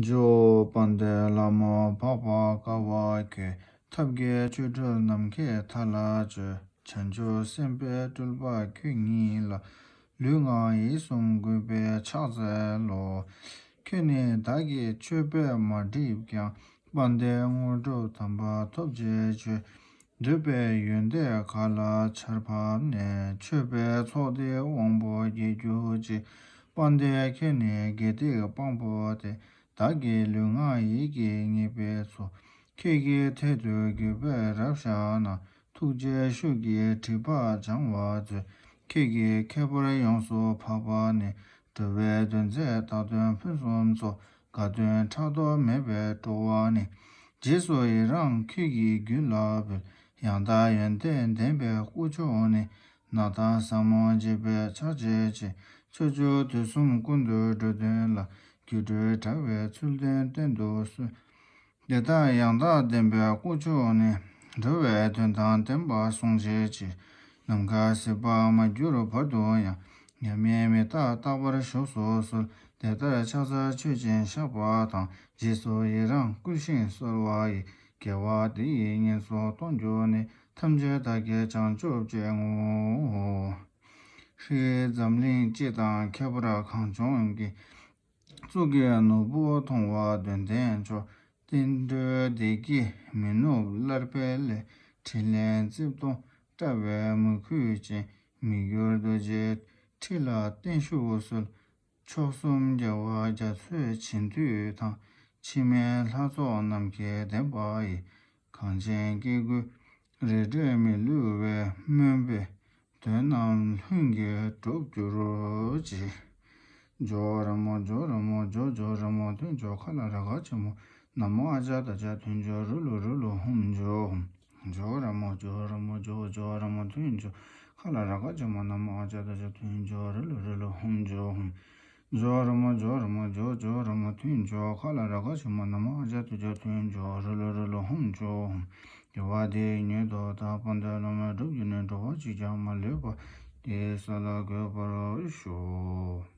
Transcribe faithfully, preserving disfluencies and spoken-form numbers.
འཇུ་དཔལ་ལྡན་ལྷ་མོ་འཕགས་པ་དཀར་པོ་ཁྱོད། ཐབས་མཁས་ཆོ་འཕྲུལ་ནམ་མཁའི་མཐའ་ལ་སྤྱོད། བྱང་ཆུབ་སེམས་དཔའི་སྤྲུལ་པ་ཁྱོད་ཉིད་ལ། ལུས་ངག་ཡིད་གསུམ་གུས་པས་ཕྱག་འཚལ་ལོ། ཁྱོད་ནི་བདག་གིས་མཆོད་པས་མ་བསྒྲིབས་ཀྱང་། དཔལ་ལྡན་དངོས་གྲུབ་དམ་པ་ཐོབ་བྱའི་ཕྱིར། འདོད་པའི་ཡོན་ཏན་མཁའ་ལ་ཆར་ཕབ་ནས། མཆོད་པའི་ཚོགས་འདིས་དབང་པོ་དགྱེས་གྱུར་ཅིག། དཔལ་ལྡན་ཁྱོད་ནི་དགེ་སྡིག་དཔང་པོ་སྟེ། བདག་གི་ལུས་ངག་ཡིད་ཀྱི་ཉེས་པའི་ཚོགས། ཁྱེད་ཀྱི་ཐད་དུ་གུས་པས་རབ་བཤགས་ན། ཐུགས་རྗེའི་ཤུགས་ཀྱིས་སྒྲིབ་པ་སྦྱང་བར་མཛོད། ཁྱེད་ཀྱི་ཁྱད་པར་ཡོངས་སུ་འཕགས་པ་ནི། འགྲོ་བའི་དོན་མཛད་བདག་དོན་ཕུན་སུམ་ཚོགས། དགའ་སྟོན་ཕྲག་དོག་མེད་པའི་སྤྲོ་བ་ནི། རྗེས་སུ་ཡི་རང་ཁྱོད་ཀྱི་རྒྱུད་ལ་འབུལ། ཡང་དག་ཡོན་ཏན་ལྡན་པའི་སྐུ་མཆོག་ནི། ནགས་དང་ས་སྨུག་འཇིགས་པས་ཕྱག་བྱེད་ཅིང་། ཕྱོགས་བཅུ་དུས་གསུམ་ཀུན་ཏུ་འགྲོ་དོན་ལ། སྒྱུ་འཕྲུལ་དྲ་བའི་ཚུལ་སྟོན་བསྟན་དུ་གསོལ། དེ་ལྟར་ཡང་དག་ལྡན་པའི་སྐུ་མཆོག་ནི། འགྲོ་བའི་དོན་དང་ལྡན་པ་སྲུང་བྱེད་ཅིང་། ནམ་མཁའ་སྲིད་པ་མ་གྱུར་བར་དུ་ཡང་། མྱ་ངན་མི་འདའ་རྟག་པར་བཞུགས་སུ་གསོལ། དེ་ལྟར་ཕྱག་འཚལ་མཆོད་ཅིང་བཤགས་པ་དང་། རྗེས་སུ་ཡི་རང་བསྐུལ་ཞིང་གསོལ་བ་ཡི། དགེ་བ་འདི་ཡིས་ངན་སོང་སྟོང་གྱུར་ནས། ཐམས་ཅད་བདག་གིས་བྱང་ཆུབ་ཅེས་བསྔོའོ། ཧྲཱིཿ་འཛམ་གླིང་སྤྱི་དང་ཁྱད་པར་གངས་ལྗོངས་ཀྱི། གཙུག་གི་ནོར་བུ་མཐོང་བ་དོན་ལྡན་མཆོག། བསྟན་འགྲོའི་བདེ་སྐྱིད་མི་ནུབ་སླར་སྤེལ་སླད། ཕྲིན་ལས་རྩིབས་སྟོང་བཀྲ་བའི་མོས་གུས་ཅན། མི་འགྱུར་རྡོ་རྗེའི་ཁྲི་ལ་བརྟན་བཞུགས་གསོལ། མཆོག་གསུམ་རྒྱལ་བ་རྒྱ་མཚོའི་བྱིན་མཐུ་དང་། འཆི་མེད་ལྷ་ཚོགས་ནམ་མཁའི་བདེན་པ་ཡི། གངས་ཅན་སྐྱེ་དགུའི་རེ་འབྲས་མི་བསླུ་བའི་སྨོན་པའི་དོན་རྣམས་ལྷུན་གྱིས་འགྲུབ་གྱུར་ཅིག། ཇོ་ར་མོ་ཇོ་ར་མོ་ཇོ་ཇོ་ར་མོ་ཐུན་ཇོ་ཁ་ལ་ར་ག་ཆེན་མོ། ན་མོ་ཨ་ཅ་ད་ཅ་ཐུན་ཇོ་རུ་ལུ་རུ་ལུ་ཧུམ་ཇོ་ཧུམ། ཇོ་ར་མོ་ཇོ་ར་མོ་ཇོ་ཇོ་ར་མོ་ཐུན་ཇོ་ཁ་ལ་ར་ག་ཆེན་མོ། ན་མོ་ཨ་ཅ་ད་ཅ་ཐུན་ཇོ་རུ་ལུ་རུ་ལུ་ཧུམ་ཇོ་ཧུམ། ཇོ་ར་མོ་ཇོ་ར་མོ་ཇོ་ཇོ་ར་མོ་ཐུན་ཇོ་ཁ་ལ་ར་ག་ཆེན་མོ། ན་མོ་ཨ་ཅ་ད་ཅ་ཐུན་ཇོ་རུ་ལུ་རུ་ལུ་ཧུམ་ཇོ་ཧུམ། དགེ་བ་འདི་ཉིད་དུ་བདག་དཔལ་ལྡན་བླ་མས་བསྒྲུབས་གྱུར་ནས། འགྲོ་བ་གཅིག་ཀྱང་མ་ལུས་པ། དེ་ས་ལ་འགོད་པར་ཤོག།